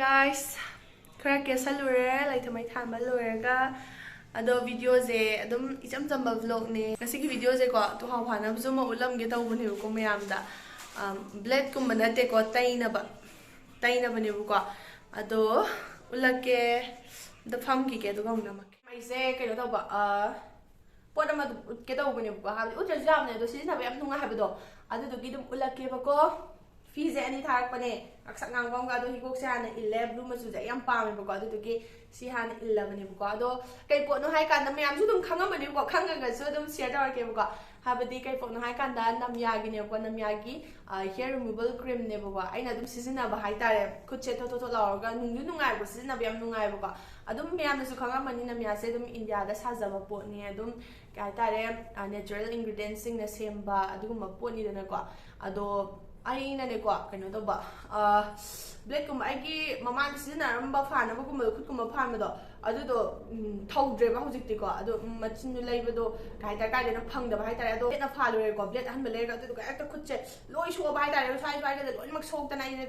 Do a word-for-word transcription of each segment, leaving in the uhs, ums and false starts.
Guys, ꯈꯔ ꯀꯦꯁꯜꯂꯨꯔꯦ, ꯂꯩꯊꯃꯩ ꯊꯥꯟꯕ ꯂꯣꯏꯔꯒ꯫ ꯑꯗꯣ videoꯁꯦ ꯑꯗꯨꯝ ꯏꯆꯝ ꯆꯝꯕ vlogꯅꯦ꯫ ꯉꯁꯤꯒꯤ videoꯁꯦꯀꯣ, ꯇꯨꯍꯥꯎ ꯐꯥꯅꯕꯁꯨ ꯑꯃ ꯎꯠꯂꯝꯒꯦ ꯇꯧꯕꯅꯦꯕꯀꯣ ꯃꯌꯥꯝꯗ꯫ ꯑꯝ, bladeꯀꯨꯝꯕ ꯅꯠꯇꯦꯀꯣ, ꯇꯩꯅꯕ, ꯇꯩꯅꯕꯅꯦꯕꯀꯣ꯫ ꯑꯗꯣ ꯎꯠꯂꯛꯀꯦ, ꯑꯝꯇ ꯐꯝꯈꯤꯒꯦ ꯑꯗꯨꯒ ꯑꯃꯨꯛ ꯅꯝꯃꯛꯀꯦ꯫ ꯑꯩꯁꯦ ꯀꯩꯅꯣ ꯇꯧꯕ, ꯑ, ꯄꯣꯠ ꯑꯃ ꯑꯗꯨꯝ ꯎꯠꯀꯦ ꯇꯧꯕꯅꯦꯕꯀꯣ, ꯍꯥꯏꯕꯗꯤ ꯎꯠꯇ꯭ꯔꯁꯨ ꯌꯥꯕꯅꯦ, ꯑꯗꯣ ꯁꯤꯖꯤꯟꯅꯕ ꯌꯥꯝ ꯅꯨꯡꯉꯥꯏ ꯍꯥꯏꯕꯗꯣ, ꯑꯗꯨꯗꯨꯒꯤ ꯑꯗꯨꯝ ꯎꯠꯂꯛꯀꯦꯕꯀꯣ꯫ ꯐꯤꯁꯦ ꯑꯅꯤ ꯊꯥꯔꯛꯄꯅꯦ, ꯉꯥꯛꯁꯛ ꯉꯥꯡꯕ ꯑꯃꯒ꯫ ꯑꯗꯣ ꯍꯤꯒꯣꯛꯁꯦ ꯍꯥꯟꯅ ꯏꯜꯂꯦ, blue ꯃꯆꯨꯁꯦ ꯑꯩ ꯌꯥꯝ ꯄꯥꯝꯃꯦꯕꯀꯣ, ꯑꯗꯨꯗꯨꯒꯤ ꯁꯤ ꯍꯥꯟꯅ ꯏꯜꯂꯕꯅꯦꯕꯀꯣ꯫ ꯑꯗꯣ ꯀꯩ ꯄꯣꯠꯅꯣ ꯍꯥꯏ ꯀꯥꯟꯗ ꯃꯌꯥꯝꯁꯨ ꯑꯗꯨꯝ ꯈꯪꯉꯝꯃꯅꯦꯕꯀꯣ, ꯈꯪꯉꯒꯁꯨ ꯑꯗꯨꯝ share ꯇꯧꯔꯛꯀꯦꯕꯀꯣ꯫ ꯍꯥꯏꯕꯗꯤ ꯀꯩ ꯄꯣꯠꯅꯣ ꯍꯥꯏ ꯀꯥꯟꯗ ꯅꯝꯌꯥꯒꯤꯅꯦꯕꯀꯣ, ꯅꯝꯌꯥꯒꯤ, ꯑ, hair removal creamꯅꯦꯕꯀꯣ꯫ ꯑꯩꯅ ꯑꯗꯨꯝ ꯁꯤꯖꯤꯟꯅꯕ ꯍꯥꯏꯇꯥꯔꯦ, ꯈꯨꯠꯁꯦ ꯊꯣꯠ ꯊꯣꯠ ꯊꯣꯠ ꯂꯥꯎꯔꯒ ꯅꯨꯡꯁꯨ ꯅꯨꯡꯉꯥꯏꯕ, ꯁꯤꯖꯤꯟꯅꯕ ꯌꯥꯝ ꯅꯨꯡꯉꯥꯏꯕꯀꯣ꯫ ꯑꯗꯨꯝ ꯃꯌꯥꯝꯅꯁꯨ ꯈꯪꯉꯝꯃꯅꯤ, ꯅꯝꯌꯥꯁꯦ ꯑꯗꯨꯝ ꯏꯟꯗꯤꯌꯥꯗ ꯁꯥꯖꯕ ꯄꯣꯠꯅꯤ, ꯑꯗꯨꯝ ꯀꯩ ꯍꯥꯏꯇꯥꯔꯦ, ꯑ, natural ingredientsꯁꯤꯡꯅ ꯁꯦꯝꯕ ꯑꯗꯨꯒꯨꯝꯕ ꯄꯣꯠꯅꯤꯗꯅꯀꯣ꯫ ꯑꯗꯣ ꯑꯩꯅꯅꯦꯀꯣ, ꯀꯩꯅꯣ ꯇꯧꯕ, ꯑ, bladeꯀꯨꯝꯕ, ꯑꯩꯒꯤ ꯃꯃꯥꯡꯗ ꯁꯤꯖꯤꯟꯅꯔꯝꯕ ꯐꯥꯅꯕꯒꯨꯝꯕꯗꯣ, ꯈꯨꯠꯀꯨꯝꯕ ꯐꯥꯟꯕꯗꯣ, ꯑꯗꯨꯗꯣ, ꯎꯝ, ꯊꯧꯗ꯭ꯔꯦꯕ ꯍꯧꯖꯤꯛꯇꯤꯀꯣ꯫ ꯑꯗꯣ, ꯎꯝ, ꯃꯆꯤꯟꯗꯨ ꯂꯩꯕꯗꯣ ꯀꯩ ꯍꯥꯏꯇꯥꯔꯦ, ꯀꯥꯏꯗꯅꯣ ꯐꯪꯗꯕ ꯍꯥꯏꯇꯥꯔꯦ꯫ ꯑꯗꯣ bladeꯅ ꯐꯥꯜꯂꯨꯔꯦꯀꯣ, blade ꯑꯍꯟꯕ ꯂꯩꯔꯒ, ꯑꯗꯨꯗꯨꯒ ꯍꯦꯛꯇ ꯈꯨꯠꯁꯦ ꯂꯣꯏ ꯁꯣꯛꯑꯕ ꯍꯥꯏꯇꯥꯔꯦ, ꯁ꯭ꯋꯥꯏ ꯁ꯭ꯋꯥꯏꯒꯁꯦ ꯂꯣꯏꯅꯃꯛ ꯁꯣꯛꯇꯅ ꯑꯩꯁꯦ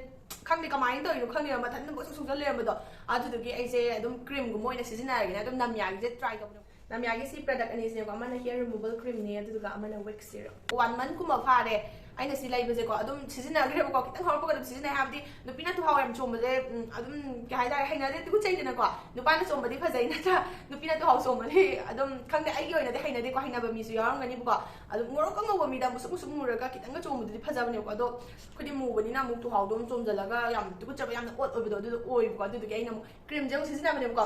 ꯈꯪꯗꯦ ꯀꯃꯥꯏꯅ ꯇꯧꯔꯤꯅꯣ ꯈꯪꯗꯦꯕ, ꯃꯊꯟꯇ ꯂꯣꯏ ꯁꯣꯛ ꯁꯣꯛꯆꯜ ꯂꯩꯔꯝꯕꯗꯣ꯫ ꯑꯗꯨꯗꯨꯒꯤ ꯑꯩꯁꯦ ꯑꯗꯨꯝ creamꯒꯨꯝꯕ ꯑꯣꯏꯅ ꯁꯤꯖꯤꯟꯅꯔꯒꯦꯅ ꯑꯗꯨꯝ ꯅꯝꯌꯥꯒꯤꯁꯦ try ꯇꯧꯕꯅꯦ꯫ ꯅꯝꯌꯥꯒꯤ ꯁꯤ product ꯑꯅꯤꯁꯤꯅꯦꯀꯣ, ꯑꯃꯅ hair removal creamꯅꯦ, ꯑꯗꯨꯗꯨꯒ ꯑꯃꯅ wax serum꯫ One monthꯀꯨꯝꯕ ꯐꯥꯔꯦ ꯑꯩꯅ ꯁꯤ ꯂꯩꯕꯁꯦꯀꯣ, ꯑꯗꯨꯝ ꯁꯤꯖꯤꯟꯅꯈ꯭ꯔꯦꯕꯀꯣ, ꯈꯤꯇꯪ ꯍꯧꯔꯛꯄꯒ ꯑꯗꯨꯝ ꯁꯤꯖꯤꯟꯅꯩ꯫ ꯍꯥꯏꯕꯗꯤ ꯅꯨꯄꯤꯅ ꯇꯨꯍꯥꯎ ꯌꯥꯝ ꯆꯣꯝꯕꯁꯦ, ꯎꯝ, ꯑꯗꯨꯝ ꯀꯩ ꯍꯥꯏꯇꯥꯔꯦ, ꯍꯩꯅꯗꯦ, ꯇꯨꯀꯠꯆꯩꯗꯅꯀꯣ꯫ ꯅꯨꯄꯥꯅ ꯆꯣꯝꯕꯗꯤ ꯐꯖꯩ ꯅꯠꯇ꯭ꯔꯥ, ꯅꯨꯄꯤꯅ ꯇꯨꯍꯥꯎ ꯆꯣꯝꯕꯗꯤ ꯑꯗꯨꯝ ꯈꯪꯗꯦ, ꯑꯩꯒꯤ ꯑꯣꯏꯅꯗꯤ ꯍꯩꯅꯗꯦꯀꯣ, ꯍꯩꯅꯕ ꯃꯤꯁꯨ ꯌꯥꯎꯔꯝꯒꯅꯤꯕꯀꯣ꯫ ꯑꯗꯨꯝ ꯉꯧꯔꯣꯛꯀ ꯉꯧꯕ ꯃꯤꯗ ꯃꯨꯁꯨꯛ ꯃꯨꯁꯨꯛ ꯃꯨꯔꯒ ꯈꯤꯇꯪꯒ ꯆꯣꯝꯕꯗꯨꯗꯤ ꯐꯖꯕꯅꯦꯕꯀꯣ꯫ ꯑꯗꯣ ꯑꯩꯈꯣꯏꯗꯤ ꯃꯨꯕꯅꯤꯅ ꯑꯃꯨꯛ ꯇꯨꯍꯥꯎꯗꯣ ꯑꯗꯨꯝ ꯆꯣꯝꯖꯜꯂꯒ ꯌꯥꯝ ꯇꯨꯀꯠꯆꯕ, ꯌꯥꯝꯅ odd ꯑꯣꯏꯕꯗꯣ ꯑꯗꯨꯗꯣ ꯑꯣꯏꯕꯀꯣ꯫ ꯑꯗꯨꯗꯨꯒꯤ ꯑꯩꯅ ꯑꯃꯨꯛ creamꯁꯦ ꯑꯃꯨꯛ ꯁꯤꯖꯤꯟꯅꯕꯅꯦꯕꯀꯣ꯫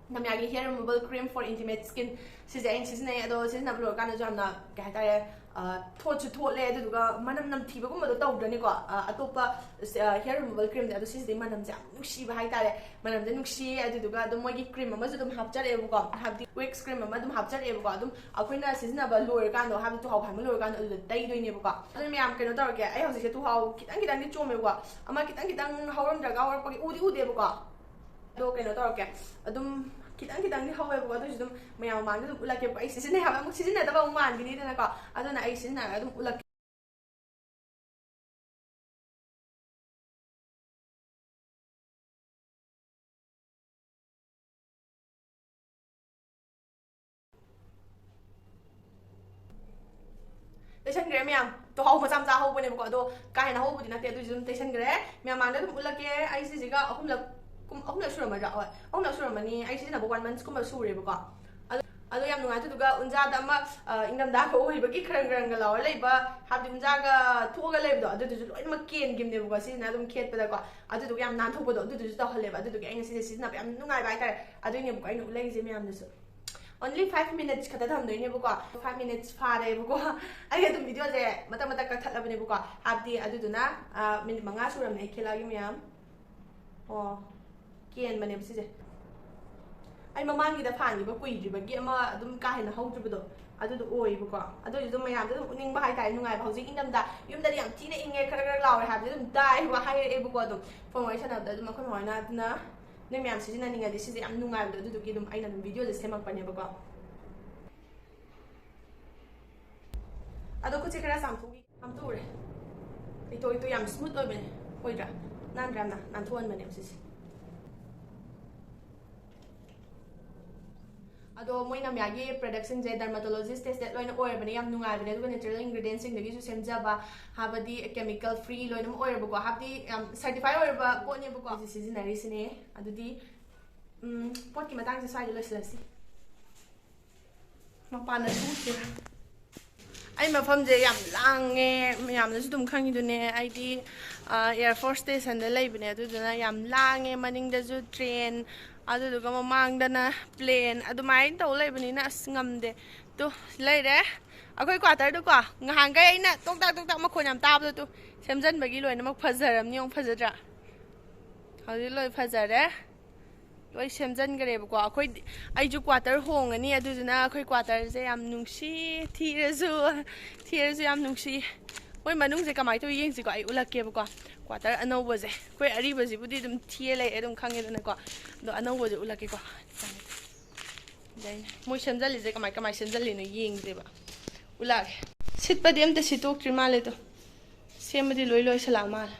ꯅꯝꯌꯥꯒꯤ hair removal cream for intimate skin ꯁꯤꯁꯦ ꯑꯩꯅ ꯁꯤꯖꯤꯟꯅꯩ꯫ ꯑꯗꯣ ꯁꯤꯖꯤꯟꯅꯕ ꯂꯣꯏꯔꯀꯥꯟꯗꯁꯨ ꯌꯥꯝꯅ, ꯀꯩ ꯍꯥꯏꯇꯥꯔꯦ, ꯑ, ꯊꯣꯠꯁꯨ ꯊꯣꯠꯂꯦ, ꯑꯗꯨꯗꯨꯒ ꯃꯅꯝ ꯅꯝꯊꯤꯕꯒꯨꯝꯕꯗꯣ ꯇꯧꯗ꯭ꯔꯅꯤꯀꯣ꯫ ꯑ, ꯑꯇꯣꯞꯄ, ꯑ, hair removal creamꯗꯤ, ꯑꯗꯣ ꯁꯤꯁꯤꯗꯤ ꯃꯅꯝꯁꯦ ꯌꯥꯝ ꯅꯨꯡꯁꯤꯕ ꯍꯥꯏꯇꯥꯔꯦ꯫ ꯃꯅꯝꯁꯦ ꯅꯨꯡꯁꯤꯌꯦ꯫ ꯑꯗꯨꯗꯨꯒ ꯑꯗꯨꯝ ꯃꯣꯏꯒꯤ cream ꯑꯃꯁꯨ ꯑꯗꯨꯝ ꯍꯥꯞꯆꯔꯛꯑꯦꯕꯀꯣ, ꯍꯥꯏꯕꯗꯤ wax cream ꯑꯃ ꯑꯗꯨꯝ ꯍꯥꯞꯆꯔꯛꯑꯦꯕꯀꯣ꯫ ꯑꯗꯨꯝ ꯑꯩꯈꯣꯏꯅ ꯁꯤꯖꯤꯟꯅꯕ ꯂꯣꯏꯔꯀꯥꯟꯗꯣ, ꯍꯥꯏꯕꯗꯤ ꯇꯨꯍꯥꯎ ꯐꯥꯟꯕ ꯂꯣꯏꯔꯀꯥꯟꯗꯣ, ꯑꯗꯨꯗ ꯇꯩꯗꯣꯏꯅꯦꯕꯀꯣ꯫ ꯑꯗꯨꯅ ꯃꯌꯥꯝ ꯀꯩꯅꯣ ꯇꯧꯔꯒꯦ, ꯑꯩ ꯍꯧꯖꯤꯛꯁꯦ ꯇꯨꯍꯥꯎ ꯈꯤꯇꯪ ꯈꯤꯇꯪꯗꯤ ꯆꯣꯝꯃꯦꯕꯀꯣ, ꯑꯃ ꯈꯤꯇꯪ ꯈꯤꯇꯪ ꯍꯧꯔꯝꯗ꯭ꯔꯒ ꯍꯧꯔꯛꯄꯒꯤ ꯎꯗꯤ ꯎꯗꯦꯕꯀꯣ꯫ ꯑꯗꯣ ꯀꯩꯅꯣ ꯇꯧꯔꯛꯀꯦ, ꯑꯗꯨꯝ ꯈꯤꯇꯪ ꯈꯤꯇꯪꯗꯤ ꯍꯧꯋꯦꯕꯀꯣ, ꯑꯗꯨꯑꯣꯏꯁꯨ ꯑꯗꯨꯝ ꯃꯌꯥꯝ ꯃꯃꯥꯡꯗ ꯑꯗꯨꯝ ꯎꯠꯂꯛꯀꯦꯕꯀꯣ꯫ ꯑꯩ ꯁꯤꯖꯤꯟꯅꯩ ꯍꯥꯏꯕ ꯑꯃꯨꯛ ꯁꯤꯖꯤꯟꯅꯗꯕ ꯑꯃꯨꯛ ꯃꯥꯟꯈꯤꯅꯤꯗꯅꯀꯣ, ꯑꯗꯨꯅ ꯑꯩ ꯁꯤꯖꯤꯟꯅꯔꯒ ꯑꯗꯨꯝ ꯎꯠꯂꯛꯀꯦ꯫ ꯃꯌꯥꯝ ꯇꯨꯍꯥꯎ ꯃꯆꯥ ꯃꯆꯥ ꯍꯧꯕꯅꯦꯕꯀꯣ, ꯑꯗꯣ ꯀꯥ ꯍꯦꯟꯅ ꯍꯧꯕꯗꯤ ꯅꯠꯇꯦ, ꯑꯗꯨꯏꯁꯨ ꯑꯗꯨꯝ ꯇꯩꯁꯟꯈ꯭ꯔꯦ꯫ ꯃꯌꯥꯝ ꯃꯥꯡꯗ ꯑꯗꯨꯝ ꯎꯠꯂꯛꯀꯦ꯫ ꯑꯩ ꯁꯤꯁꯤꯒ ꯑꯍꯨꯝꯂꯛ ꯀꯨꯝ- ꯑꯍꯨꯝꯂꯛ ꯁꯨꯔꯝꯃꯗ꯭ꯔꯥ? ꯍꯣꯏ, ꯑꯍꯨꯝꯂꯛ ꯁꯨꯔꯝꯃꯅꯤ꯫ ꯑꯩ ꯁꯤꯖꯤꯟꯅꯕ ꯋꯥꯟ ꯃꯟꯁꯀꯨꯝꯕ ꯁꯨꯔꯦꯕꯀꯣ꯫ ꯑꯗꯣ, ꯑꯗꯣ ꯌꯥꯝ ꯅꯨꯡꯉꯥꯏ꯫ ꯑꯗꯨꯗꯨꯒ ꯎꯟꯖꯥꯗ ꯑꯃ, ꯑ, ꯏꯪꯊꯝꯊꯥꯒ ꯑꯣꯏꯕꯒꯤ ꯈꯔꯪ ꯈꯔꯪꯒ ꯂꯥꯎꯔ ꯂꯩꯕ, ꯍꯥꯏꯕꯗꯤ ꯎꯟꯖꯥꯒ ꯊꯣꯛꯑꯒ ꯂꯩꯕꯗꯣ, ꯑꯗꯨꯗꯨꯁꯨ ꯂꯣꯏꯅꯃꯛ ꯀꯦꯟꯈꯤꯕꯅꯦꯕꯀꯣ, ꯁꯤꯁꯤꯅ ꯑꯗꯨꯝ ꯈꯦꯠꯄꯗꯀꯣ꯫ ꯑꯗꯨꯗꯨꯒ ꯌꯥꯝ ꯅꯥꯟꯊꯣꯛꯄꯗꯣ, ꯑꯗꯨꯗꯨꯁꯨ ꯇꯧꯍꯜꯂꯦꯕ꯫ ꯑꯗꯨꯗꯨꯒꯤ ꯑꯩ ꯉꯁꯤꯁꯦ ꯁꯤꯖꯤꯟꯅꯕ ꯌꯥꯝ ꯅꯨꯡꯉꯥꯏꯕ ꯍꯥꯏꯇꯥꯔꯦ꯫ ꯑꯗꯨꯏꯅꯦꯕꯀꯣ ꯑꯩꯅ ꯎꯠꯂꯛꯏꯁꯦ ꯃꯌꯥꯝꯗꯁꯨ꯫ Only five minutes ꯈꯛꯇ ꯊꯝꯗꯣꯏꯅꯦꯕꯀꯣ꯫ Five minutes ꯐꯥꯔꯦꯕꯀꯣ꯫ ꯑꯩ ꯑꯗꯨꯝ ꯚꯤꯗꯤꯑꯣꯁꯦ ꯃꯇꯛ ꯃꯇꯛ ꯀꯛꯊꯠꯂꯕꯅꯦꯕꯀꯣ, ꯍꯥꯏꯕꯗꯤ ꯑꯗꯨꯗꯨꯅ, ꯑ, ꯃꯤꯅꯤꯠ ꯃꯉꯥ ꯁꯨꯔꯕꯅꯦ ꯑꯩ ꯈꯦꯠꯂꯛꯑꯒꯦ ꯃꯌꯥꯝ꯫ ꯑꯣ, ꯀꯦꯟꯕꯅꯦꯕ ꯁꯤꯁꯦ꯫ ꯑꯩ ꯃꯃꯥꯡꯒꯤꯗ ꯐꯥꯟꯈꯤꯕ ꯀꯨꯏꯗ꯭ꯔꯤꯕꯒꯤ ꯑꯃ ꯑꯗꯨꯝ ꯀꯥ ꯍꯦꯟꯅ ꯍꯧꯗ꯭ꯔꯤꯕꯗꯣ, ꯑꯗꯨꯗꯣ ꯑꯣꯏꯌꯦꯕꯀꯣ꯫ ꯑꯗꯨ ꯑꯣꯏꯔꯁꯨ ꯑꯗꯨꯝ ꯃꯌꯥꯝꯗ ꯑꯗꯨꯝ ꯎꯠꯅꯤꯡꯕ ꯍꯥꯏꯇꯥꯔꯦ, ꯅꯨꯡꯉꯥꯏꯕ꯫ ꯍꯧꯖꯤꯛ ꯏꯪꯊꯝꯊꯥ ꯌꯨꯝꯗꯗꯤ ꯌꯥꯝ ꯊꯤꯅ ꯏꯪꯉꯦ, ꯈꯔ ꯈꯔ ꯂꯥꯎꯔꯦ ꯍꯥꯏꯕꯁꯦ ꯑꯗꯨꯝ ꯇꯥꯏꯌꯦꯕ, ꯍꯥꯏꯔꯛꯑꯦꯕꯀꯣ꯫ ꯑꯗꯨꯝ ꯐꯣꯟ ꯋꯥꯔꯤ ꯁꯥꯟꯅꯕꯗ ꯑꯗꯨꯝ ꯑꯩꯈꯣꯏ ꯃꯥ ꯍꯣꯏꯅ, ꯑꯗꯨꯅ ꯅꯣꯏ ꯃꯌꯥꯝ ꯁꯤꯖꯤꯟꯅꯅꯤꯡꯉꯗꯤ ꯁꯤꯁꯦ ꯌꯥꯝ ꯅꯨꯡꯉꯥꯏꯕꯗꯣ, ꯑꯗꯨꯗꯨꯒꯤ ꯑꯗꯨꯝ ꯑꯩꯅ ꯑꯗꯨꯝ ꯚꯤꯗꯤꯑꯣꯁꯦ ꯁꯦꯝꯃꯛꯄꯅꯦꯕꯀꯣ꯫ ꯑꯗꯣ ꯈꯨꯠꯁꯦ ꯈꯔ ꯆꯥꯝꯊꯣꯛꯈꯤ꯫ ꯆꯥꯝꯊꯣꯛꯎꯔꯦ꯫ ꯏꯇꯣ ꯏꯇꯣ ꯌꯥꯝ ꯁ꯭ꯃꯨꯠ ꯑꯣꯏꯕꯅꯦ꯫ ꯑꯣꯏꯗ꯭ꯔꯥ? ꯅꯥꯟꯗ꯭ꯔꯥ ꯌꯥꯝꯅ? ꯅꯥꯟꯊꯣꯛꯍꯟꯕꯅꯦꯕ ꯁꯤꯁꯦ꯫ ꯑꯗꯣ ꯃꯣꯏ ꯅꯝꯌꯥꯒꯤ ꯄ꯭ꯔꯗꯛꯁꯤꯡꯁꯦ ꯗꯔꯃꯥꯇꯣꯂꯣꯖꯤꯁ ꯇꯦꯁꯇꯦꯠ ꯂꯣꯏꯅ ꯑꯣꯏꯔꯕꯅꯦ, ꯌꯥꯝ ꯅꯨꯡꯉꯥꯏꯕꯅꯦ꯫ ꯑꯗꯨꯒ ꯅꯦꯆꯔꯦꯜ ꯏꯟꯒ꯭ꯔꯤꯗꯤꯌꯦꯟꯁꯤꯡꯗꯒꯤꯁꯨ ꯁꯦꯝꯖꯕ, ꯍꯥꯏꯕꯗꯤ ꯀꯦꯃꯤꯀꯦꯜ ꯐ꯭ꯔꯤ ꯂꯣꯏꯅꯃꯛ ꯑꯣꯏꯔꯕꯀꯣ, ꯍꯥꯏꯕꯗꯤ ꯌꯥꯝ ꯁꯔꯇꯤꯐꯥꯏ ꯑꯣꯏꯔꯕ ꯄꯣꯠꯅꯦꯕꯀꯣ꯫ ꯑꯩꯁꯦ ꯁꯤꯖꯤꯟꯅꯔꯤꯁꯤꯅꯦ꯫ ꯑꯗꯨꯗꯤ, ꯎꯝ, ꯄꯣꯠꯀꯤ ꯃꯇꯥꯡꯁꯦ ꯁ꯭ꯋꯥꯏꯗ ꯂꯣꯏꯁꯤꯜꯂꯁꯤ꯫ ꯃꯄꯥꯟꯗ ꯊꯣꯛꯁꯤꯔꯥ? ꯑꯩ ꯃꯐꯝꯁꯦ ꯌꯥꯝ ꯂꯥꯡꯉꯦ, ꯃꯌꯥꯝꯅꯁꯨ ꯑꯗꯨꯝ ꯈꯪꯉꯤꯗꯨꯅꯦ꯫ ꯑꯩꯗꯤ, ꯑ, ꯑꯦꯌꯥꯔ ꯐꯣꯔꯁ ꯁ꯭ꯇꯦꯁꯟꯗ ꯂꯩꯕꯅꯦ, ꯑꯗꯨꯗꯨꯅ ꯌꯥꯝ ꯂꯥꯡꯉꯦ꯫ ꯃꯅꯤꯡꯗꯁꯨ ꯇ꯭ꯔꯦꯟ, ꯑꯗꯨꯗꯨꯒ ꯃꯃꯥꯡꯗꯅ ꯄ꯭ꯂꯦꯟ, ꯑꯗꯨꯃꯥꯏꯅ ꯇꯧ ꯂꯩꯕꯅꯤꯅ ꯑꯁ ꯉꯝꯗꯦ꯫ ꯇꯨ, ꯂꯩꯔꯦ ꯑꯩꯈꯣꯏ ꯀ꯭ꯋꯥꯇꯔꯗꯨꯀꯣ꯫ ꯉꯍꯥꯟꯈꯩ ꯑꯩꯅ ꯇꯣꯛ ꯇꯥꯛ ꯇꯣꯛ ꯇꯥꯛ ꯃꯈꯣꯟ ꯌꯥꯝ ꯇꯥꯕꯗꯣ, ꯇꯨ, ꯁꯦꯝꯖꯟꯕꯒꯤ ꯂꯣꯏꯅꯃꯛ ꯐꯖꯔꯝꯅꯤ꯫ ꯌꯦꯡꯉꯨ, ꯐꯖꯗ꯭ꯔꯥ? ꯍꯧꯖꯤꯛ ꯂꯣꯏ ꯐꯖꯔꯦ꯫ ꯂꯣꯏ ꯁꯦꯝꯖꯟꯈ꯭ꯔꯦꯕꯀꯣ꯫ ꯑꯩꯈꯣꯏꯗꯤ, ꯑꯩꯁꯨ ꯀ꯭ꯋꯥꯇꯔ ꯍꯣꯡꯉꯅꯤ, ꯑꯗꯨꯗꯨꯅ ꯑꯩꯈꯣꯏ ꯀ꯭ꯋꯥꯇꯔꯁꯦ ꯌꯥꯝ ꯅꯨꯡꯁꯤ, ꯊꯤꯔꯁꯨ, ꯊꯤꯔꯁꯨ ꯌꯥꯝ ꯅꯨꯡꯁꯤ꯫ ꯃꯣꯏ ꯃꯅꯨꯡꯁꯦ ꯀꯃꯥꯏꯅ ꯇꯧꯋꯤ ꯌꯦꯡꯁꯤꯀꯣ, ꯑꯩ ꯎꯠꯂꯛꯀꯦꯕꯀꯣ꯫ ꯀ꯭ꯋꯥꯇꯔ ꯑꯅꯧꯕꯁꯦ, ꯑꯩꯈꯣꯏ ꯑꯔꯤꯕꯁꯤꯕꯨꯗꯤ ꯑꯗꯨꯝ ꯊꯤꯔ ꯂꯩꯔꯦ, ꯑꯗꯨꯝ ꯈꯪꯉꯦꯗꯅꯀꯣ꯫ ꯑꯗꯣ ꯑꯅꯧꯕꯁꯦ ꯎꯠꯂꯛꯀꯦꯀꯣ꯫ ꯑꯗꯩ ꯃꯣꯏ ꯁꯦꯝꯖꯜꯂꯤꯁꯦ ꯀꯃꯥꯏ ꯀꯃꯥꯏ ꯁꯦꯝꯖꯜꯂꯤꯅꯣ ꯌꯦꯡꯁꯦꯕ꯫ ꯎꯠꯂꯛꯑꯒꯦ꯫ ꯁꯤꯠꯄꯗꯤ ꯑꯝꯇ ꯁꯤꯠꯇꯣꯛꯇ꯭ꯔꯤ ꯃꯥꯜꯂꯦ ꯑꯗꯣ꯫ ꯁꯦꯝꯕꯗꯤ ꯂꯣꯏ ꯂꯣꯏꯁꯜꯂꯛꯑ ꯃꯥꯜꯂꯦ꯫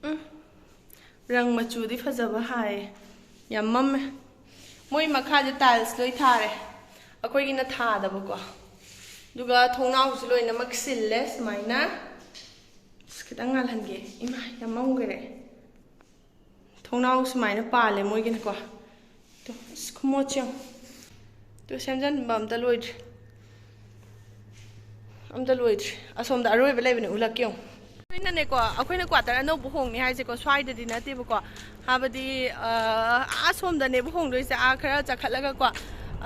ꯎꯝ꯫ ꯔꯪ ꯃꯆꯨꯗꯤ ꯐꯖꯕ ꯍꯥꯏꯌꯦ꯫ ꯌꯥꯝ ꯃꯝꯃꯦ꯫ ꯃꯣꯏ ꯃꯈꯥꯁꯦ ꯇꯥꯏꯜꯁ ꯂꯣꯏ ꯊꯥꯔꯦ꯫ ꯑꯩꯈꯣꯏꯒꯤꯅ ꯊꯥꯗꯕꯀꯣ꯫ ꯑꯗꯨꯒ ꯊꯣꯡꯅꯥꯎꯁꯨ ꯂꯣꯏꯅꯃꯛ ꯁꯤꯜꯂꯦ ꯁꯨꯃꯥꯏꯅ꯫ ꯑꯁ, ꯈꯤꯇꯪ ꯉꯥꯜꯍꯟꯒꯦ꯫ ꯏꯃꯥ, ꯌꯥꯝ ꯃꯝꯈꯔꯦ꯫ ꯊꯣꯡꯅꯥꯎ ꯁꯨꯃꯥꯏꯅ ꯄꯥꯜꯂꯦ ꯃꯣꯏꯒꯤꯅꯀꯣ꯫ ꯇꯣ, ꯑꯁ, ꯈꯨꯃꯣꯠꯁꯦ ꯌꯦꯡꯉꯣ꯫ ꯇꯣ, ꯁꯦꯝꯖꯤꯟꯕ ꯑꯝꯇ ꯂꯣꯏꯗ꯭ꯔꯤ꯫ ꯑꯝꯇ ꯂꯣꯏꯗ꯭ꯔꯤ꯫ ꯑꯁꯣꯝꯗ ꯑꯔꯣꯏꯕ ꯂꯩꯕꯅꯦ, ꯎꯠꯂꯛꯀꯦ ꯌꯦꯡꯉꯣ꯫ ꯑꯩꯈꯣꯏꯅꯅꯦꯀꯣ, ꯑꯩꯈꯣꯏꯅ ꯀ꯭ꯋꯥꯇꯔ ꯑꯅꯧꯕ ꯍꯣꯡꯅꯤ ꯍꯥꯏꯁꯦꯀꯣ, ꯁ꯭ꯋꯥꯏꯗꯗꯤ ꯅꯠꯇꯦꯕꯀꯣ꯫ ꯍꯥꯏꯕꯗꯤ, ꯑ, ꯑꯥ ꯁꯣꯝꯗꯅꯦꯕ ꯍꯣꯡꯗꯣꯏꯁꯦ, ꯑꯥ ꯈꯔ ꯆꯈꯠꯂꯒꯀꯣ꯫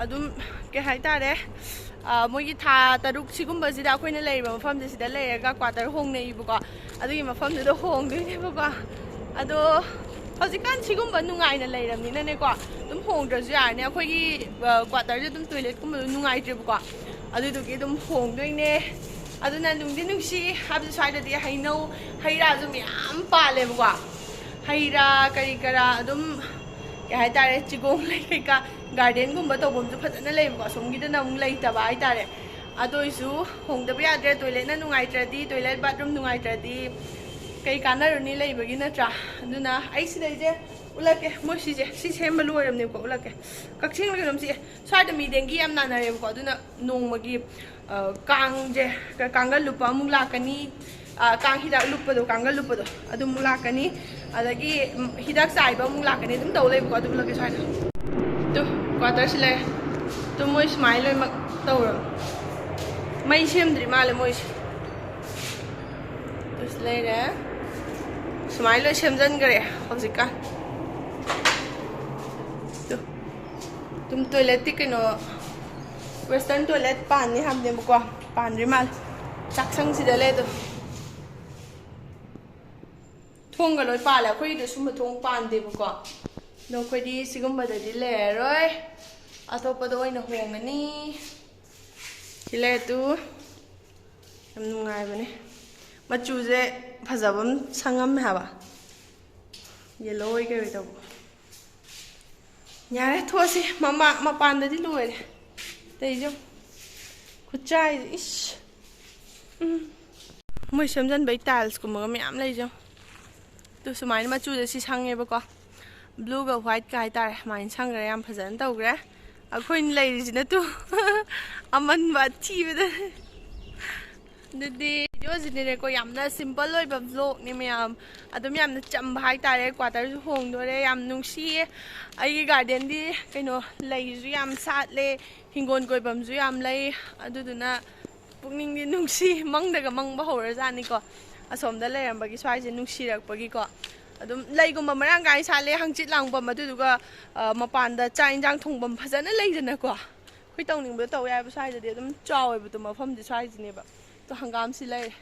ꯑꯗꯨꯝ, ꯀꯩ ꯍꯥꯏꯇꯥꯔꯦ, ꯑ, ꯃꯣꯏꯒꯤ ꯊꯥ ꯇꯔꯨꯛ ꯁꯤꯒꯨꯝꯕꯁꯤꯗ ꯑꯩꯈꯣꯏꯅ ꯂꯩꯔꯤꯕ ꯃꯐꯝꯁꯦ, ꯁꯤꯗ ꯂꯩꯔꯒ ꯀ꯭ꯋꯥꯇꯔ ꯍꯣꯡꯅꯩꯕꯀꯣ꯫ ꯑꯗꯨꯒꯤ ꯃꯐꯝꯗꯨꯗ ꯍꯣꯡꯗꯣꯏꯅꯦꯕꯀꯣ꯫ ꯑꯗꯣ ꯍꯧꯖꯤꯛꯀꯥꯟ ꯁꯤꯒꯨꯝꯕ ꯅꯨꯡꯉꯥꯏꯅ ꯂꯩꯔꯕꯅꯤꯅꯅꯦꯀꯣ, ꯑꯗꯨꯝ ꯍꯣꯡꯗ꯭ꯔꯁꯨ ꯌꯥꯔꯅꯤ꯫ ꯑꯩꯈꯣꯏꯒꯤ, ꯑ, ꯀ꯭ꯋꯥꯇꯔꯁꯦ ꯑꯗꯨꯝ ꯇꯣꯏꯂꯦꯠꯀꯨꯝꯕꯗꯣ ꯅꯨꯡꯉꯥꯏꯇ꯭ꯔꯦꯕꯀꯣ, ꯑꯗꯨꯗꯨꯒꯤ ꯑꯗꯨꯝ ꯍꯣꯡꯗꯣꯏꯅꯦ꯫ ꯑꯗꯨꯅ ꯅꯨꯡꯗꯤ ꯅꯨꯡꯁꯤ, ꯍꯥꯏꯕꯗꯤ ꯁ꯭ꯋꯥꯏꯗꯗꯤ ꯍꯩꯅꯧ, ꯍꯩ ꯔꯥꯁꯨ ꯃꯌꯥꯝ ꯄꯥꯜꯂꯦꯕꯀꯣ꯫ ꯍꯩ ꯔꯥ ꯀꯔꯤ ꯀꯔꯥ ꯑꯗꯨꯝ, ꯀꯩ ꯍꯥꯏꯇꯥꯔꯦ, ꯆꯤꯒꯣꯡ ꯂꯩ ꯀꯩꯀꯥ, ꯒꯥꯔꯗꯦꯟꯒꯨꯝꯕ ꯇꯧꯐꯝꯁꯨ ꯐꯖꯅ ꯂꯩꯕꯀꯣ꯫ ꯑꯁꯣꯝꯒꯤꯗꯅ ꯑꯃꯨꯛ ꯂꯩꯇꯕ ꯍꯥꯏꯇꯥꯔꯦ꯫ ꯑꯗꯨ ꯑꯣꯏꯁꯨ ꯍꯣꯡꯗꯕ ꯌꯥꯗ꯭ꯔꯦ꯫ ꯇꯣꯏꯂꯦꯠꯅ ꯅꯨꯡꯉꯥꯏꯇ꯭ꯔꯗꯤ, ꯇꯣꯏꯂꯦꯠ ꯕꯥꯠꯔꯨꯝ ꯅꯨꯡꯉꯥꯏꯇ꯭ꯔꯗꯤ ꯀꯩ ꯀꯥꯟꯅꯔꯨꯅꯤ ꯂꯩꯕꯒꯤ, ꯅꯠꯇ꯭ꯔꯥ? ꯑꯗꯨꯅ ꯑꯩ ꯁꯤꯗꯩꯁꯦ ꯎꯠꯂꯛꯀꯦ꯫ ꯃꯣꯏ ꯁꯤꯁꯦ, ꯁꯤ ꯁꯦꯝꯕ ꯂꯣꯏꯔꯕꯅꯦꯕꯀꯣ, ꯎꯠꯂꯛꯀꯦ꯫ ꯀꯛꯆꯤꯡꯂ ꯀꯩꯅꯣꯝ ꯆꯤꯛꯑꯦ꯫ ꯁ꯭ꯋꯥꯏꯗ ꯃꯤ ꯗꯦꯡꯒꯤ ꯌꯥꯝ ꯅꯥꯟꯅꯔꯦꯕꯀꯣ꯫ ꯑꯗꯨꯅ ꯅꯣꯡꯃꯒꯤ, ꯑ, ꯀꯥꯡꯁꯦ, ꯀ-, ꯀꯥꯡꯒꯜ ꯂꯨꯞꯄ ꯑꯃꯨꯛ ꯂꯥꯛꯀꯅꯤ꯫ ꯑ, ꯀꯥꯡ ꯍꯤꯗꯥꯛ ꯂꯨꯞꯄꯗꯣ, ꯀꯥꯡꯒꯜ ꯂꯨꯞꯄꯗꯣ, ꯑꯗꯨ ꯑꯃꯨꯛ ꯂꯥꯛꯀꯅꯤ꯫ ꯑꯗꯒꯤ, ꯎꯝ, ꯍꯤꯗꯥꯛ ꯆꯥꯏꯕ ꯑꯃꯨꯛ ꯂꯥꯛꯀꯅꯤ꯫ ꯑꯗꯨꯝ ꯇꯧ ꯂꯩꯕꯀꯣ꯫ ꯑꯗꯨ ꯎꯠꯂꯛꯀꯦ ꯁ꯭ꯋꯥꯏꯗ꯫ ꯇꯨ, ꯀ꯭ꯋꯥꯇꯔꯁꯤ ꯂꯩꯔꯦ꯫ ꯇꯨ, ꯃꯣꯏ ꯁꯨꯃꯥꯏꯅ ꯂꯣꯏꯅꯃꯛ ꯇꯧꯔꯕꯅꯦ꯫ ꯃꯩ ꯁꯦꯝꯗ꯭ꯔꯤ ꯃꯥꯜꯂꯦ ꯃꯣꯏꯁꯦ꯫ ꯇꯨ, ꯁꯤ ꯂꯩꯔꯦ꯫ ꯁꯨꯃꯥꯏꯅ ꯂꯣꯏ ꯁꯦꯝꯖꯤꯟꯈ꯭ꯔꯦ ꯍꯧꯖꯤꯛꯀꯥꯟ꯫ ꯇꯨ꯫ ꯑꯗꯨꯝ ꯇꯣꯏꯂꯦꯠꯇꯤ ꯀꯩꯅꯣ, ꯋꯦꯁꯇꯔꯟ ꯇꯣꯏꯂꯦꯠ ꯄꯥꯟꯅꯤ ꯍꯥꯏꯕꯅꯦꯕꯀꯣ, ꯄꯥꯟꯗ꯭ꯔꯤ ꯃꯥꯜꯂꯦ꯫ ꯆꯥꯛꯁꯪꯁꯤꯗ ꯂꯩ ꯑꯗꯣ꯫ ꯊꯣꯡꯒ ꯂꯣꯏ ꯄꯥꯜꯂꯦ꯫ ꯑꯩꯈꯣꯏꯒꯤꯗꯤ ꯁꯨꯝꯕ ꯊꯣꯡ ꯄꯥꯟꯗꯦꯕꯀꯣ꯫ ꯑꯗꯣ ꯑꯩꯈꯣꯏꯗꯤ ꯁꯤꯒꯨꯝꯕꯗꯗꯤ ꯂꯩꯔꯔꯣꯏ꯫ ꯑꯇꯣꯞꯄꯗ ꯑꯣꯏꯅ ꯍꯣꯡꯉꯅꯤ꯫ ꯁꯤ ꯂꯩꯔꯦ ꯇꯨ꯫ ꯌꯥꯝ ꯅꯨꯡꯉꯥꯏꯕꯅꯦ꯫ ꯃꯆꯨꯁꯦ ꯐꯖꯕ ꯑꯃ ꯁꯪꯉꯝꯃꯦ ꯍꯥꯏꯕ꯫ ꯌꯦꯜꯂꯣ ꯑꯣꯏ ꯀꯩ ꯑꯣꯏ ꯇꯧꯕ꯫ ꯌꯥꯔꯦ, ꯊꯣꯛꯑꯁꯤ꯫ ꯃꯃꯥ-, ꯃꯄꯥꯟꯗꯗꯤ ꯂꯣꯏꯔꯦ꯫ ꯑꯇꯩꯁꯨ ꯈꯨꯠꯆꯥꯏꯁꯦ, ꯏꯁ꯫ ꯎꯝ꯫ ꯃꯣꯏ ꯁꯦꯝꯖꯟꯕꯩ ꯇꯥꯏꯜꯁꯀꯨꯝꯕꯒ ꯃꯌꯥꯝ ꯂꯩꯁꯦ꯫ ꯑꯗꯨ ꯁꯨꯃꯥꯏꯅ ꯃꯆꯨꯁꯦ ꯁꯤ ꯁꯪꯉꯦꯕꯀꯣ꯫ ꯕ꯭ꯂꯨꯒ ꯋꯥꯏꯠꯀ ꯍꯥꯏꯇꯥꯔꯦ꯫ ꯁꯨꯃꯥꯏꯅ ꯁꯪꯈ꯭ꯔꯦ꯫ ꯌꯥꯝ ꯐꯖꯅ ꯇꯧꯈ꯭ꯔꯦ꯫ ꯑꯩꯈꯣꯏꯅ ꯂꯩꯔꯤꯁꯤꯅ ꯇꯨ ꯑꯃꯟꯕ ꯑꯊꯤꯕꯗ꯫ ꯑꯗꯨꯗꯤ ꯚꯤꯗꯤꯑꯣꯁꯤꯗꯤꯅꯦꯀꯣ, ꯌꯥꯝꯅ ꯁꯤꯝꯄꯜ ꯑꯣꯏꯕ ꯕ꯭ꯂꯣꯒꯅꯤ ꯃꯌꯥꯝ꯫ ꯑꯗꯨꯝ ꯌꯥꯝꯅ ꯆꯝꯕ ꯍꯥꯏꯇꯥꯔꯦ꯫ ꯀ꯭ꯋꯥꯇꯔꯁꯨ ꯍꯣꯡꯗꯣꯔꯦ꯫ ꯌꯥꯝ ꯅꯨꯡꯁꯤꯌꯦ꯫ ꯑꯩꯒꯤ ꯒꯥꯔꯗꯦꯟꯗꯤ ꯀꯩꯅꯣ, ꯂꯩꯁꯨ ꯌꯥꯝ ꯁꯥꯠꯂꯦ, ꯍꯤꯡꯒꯣꯜ ꯀꯣꯏꯐꯝꯁꯨ ꯌꯥꯝ ꯂꯩ꯫ ꯑꯗꯨꯗꯨꯅ ꯄꯨꯛꯅꯤꯡꯗꯤ ꯅꯨꯡꯁꯤ꯫ ꯃꯪꯗꯒ ꯃꯪꯕ ꯍꯧꯔꯖꯥꯠꯅꯤꯀꯣ꯫ ꯑꯁꯣꯝꯗ ꯂꯩꯔꯝꯕꯒꯤ ꯁ꯭ꯋꯥꯏꯁꯦ ꯅꯨꯡꯁꯤꯔꯛꯄꯒꯤꯀꯣ꯫ ꯑꯗꯨꯝ ꯂꯩꯒꯨꯝꯕ ꯃꯔꯥꯡ ꯀꯥꯏꯅ ꯁꯥꯠꯂꯦ, ꯍꯪꯆꯤꯠ ꯂꯥꯡꯐꯝ꯫ ꯑꯗꯨꯗꯨꯒ, ꯑ, ꯃꯄꯥꯟꯗ ꯆꯥꯛ ꯏꯟꯖꯥꯡ ꯊꯣꯡꯐꯝ ꯐꯖꯅ ꯂꯩꯗꯅꯀꯣ꯫ ꯑꯩꯈꯣꯏ ꯇꯧꯅꯤꯡꯕꯗꯣ ꯇꯧ ꯌꯥꯏꯕ꯫ ꯁ꯭ꯋꯥꯏꯗꯗꯤ ꯑꯗꯨꯝ ꯆꯥꯎꯋꯦꯕꯗꯣ ꯃꯐꯝꯗꯤ꯫ ꯁ꯭ꯋꯥꯏꯁꯤꯅꯦꯕ꯫ ꯑꯗꯣ ꯍꯪꯒꯥꯝꯁꯤ ꯂꯩꯔꯦ꯫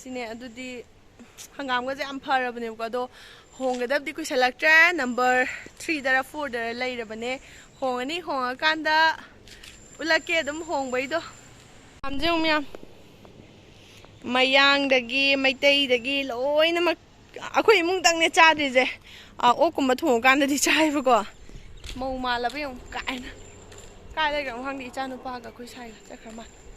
ꯁꯤꯅꯦ꯫ ꯑꯗꯨꯗꯤ ꯍꯪꯒꯥꯝꯒꯁꯦ ꯌꯥꯝ ꯐꯔꯕꯅꯦꯕꯀꯣ꯫ ꯑꯗꯣ ꯍꯣꯡꯒꯗꯕꯗꯤ ꯀꯨꯏꯁꯜꯂꯛꯇ꯭ꯔꯦ꯫ ꯅꯝꯕꯔ ꯊ꯭ꯔꯤꯗꯔ ꯐꯣꯔꯗꯔ ꯂꯩꯔꯕꯅꯦ꯫ ꯍꯣꯡꯉꯅꯤ꯫ ꯍꯣꯡꯉꯀꯥꯟꯗ ꯎꯠꯂꯛꯀꯦ ꯑꯗꯨꯝ ꯍꯣꯡꯕꯩꯗꯣ꯫ ꯃꯌꯥꯝꯁꯦ ꯌꯦꯡꯉꯨ ꯃꯌꯥꯝ꯫ ꯃꯌꯥꯡꯗꯒꯤ, ꯃꯩꯇꯩꯗꯒꯤ ꯂꯣꯏꯅꯃꯛ꯫ ꯑꯩꯈꯣꯏ ꯏꯃꯨꯡꯇꯪꯅꯦ ꯆꯥꯗ꯭ꯔꯤꯁꯦ꯫ ꯑ, ꯑꯣꯛꯀꯨꯝꯕ ꯊꯣꯡꯉꯀꯥꯟꯗꯗꯤ ꯆꯥꯏꯕꯀꯣ꯫ ꯃꯧ ꯃꯥꯜꯂꯕ ꯌꯦꯡꯉꯨ ꯀꯥꯏꯅ꯫ ꯀꯥꯏ ꯂꯩꯈ꯭ꯔꯕꯅꯣ ꯈꯪꯗꯦ, ꯏꯆꯥ ꯅꯨꯄꯥꯒ ꯑꯩꯈꯣꯏ ꯁ꯭ꯋꯥꯏꯒ ꯆꯠꯈ꯭ꯔ ꯃꯥꯜꯂꯦ꯫